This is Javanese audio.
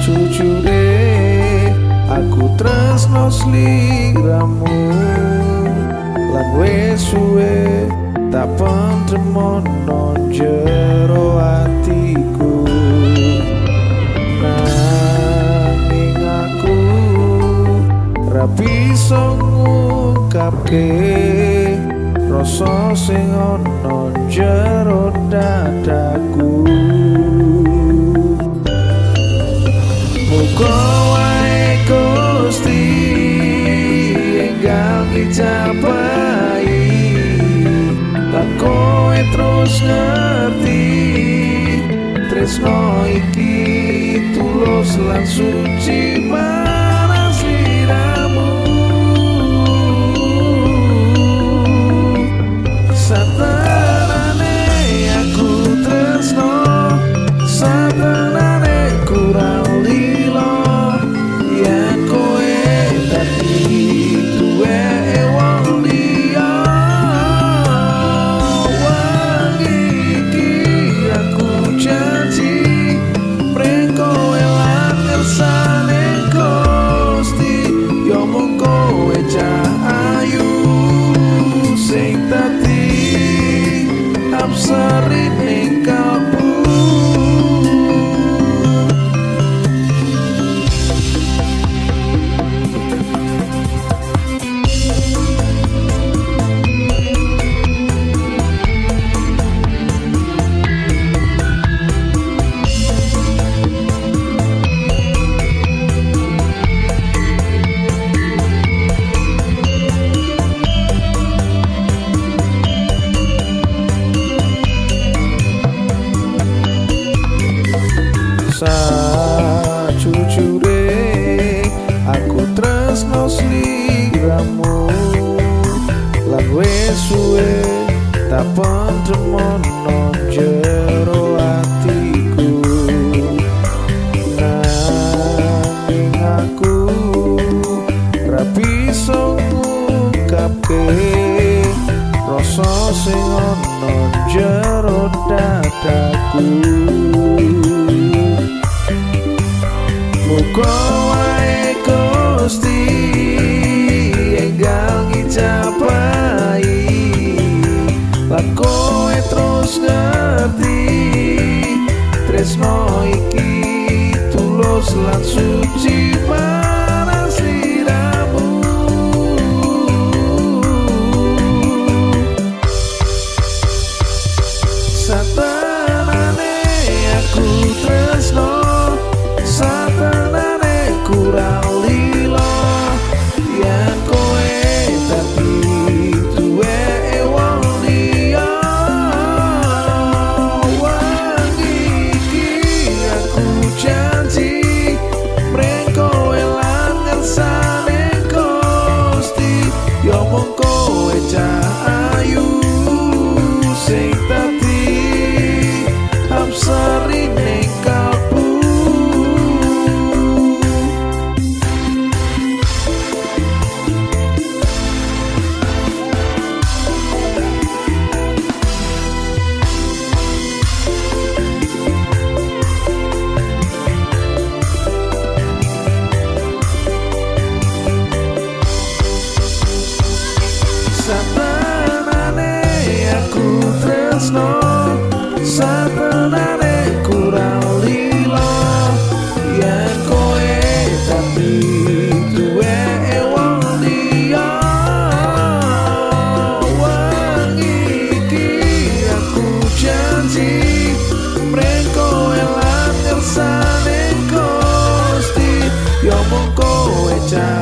Sajujure aku tresno sliramu lan wis suwe tak pendem ana jero atiku, nanging aku ra bisa ngungkapke rasa sing ana jero dadaku. Muga wae Gusti enggal ngijabahi lan kowe terus ngerti tresno iki tulus lan suci marang sliramu. Satenane aku tresno, satenane kurang lilo, yen kowe dadi duweke wong liya. Wengi iki aku janji mring kowe lan ngersane Gusti, ya mung kowe cah ayu sing dadi apsari ning kalbu. Sajujure aku tresno sliramu lan wis suwe tak pendem ana jero atiku, nanging aku ra bisa ngungkapke rasa sing ana jero dadaku. Muga wae Gusti enggal ngijabahi lan kowe terus ngerti tresno iki tulus lan suci marang sliramu. Satenane aku tresno, satenane kurang lilo, yen kowe dadi duweke wong liya. Wengi iki aku janji mring kowe lan ngersane Gusti, ya mung kowe cah ayu sing dadi apsari ning kalbu. Satenane aku tresno, satenane kurang lilo, yen kowe dadi duweke wong liya. Wengi iki aku janji mring kowe lan ngersane Gusti, ya mung kowe cah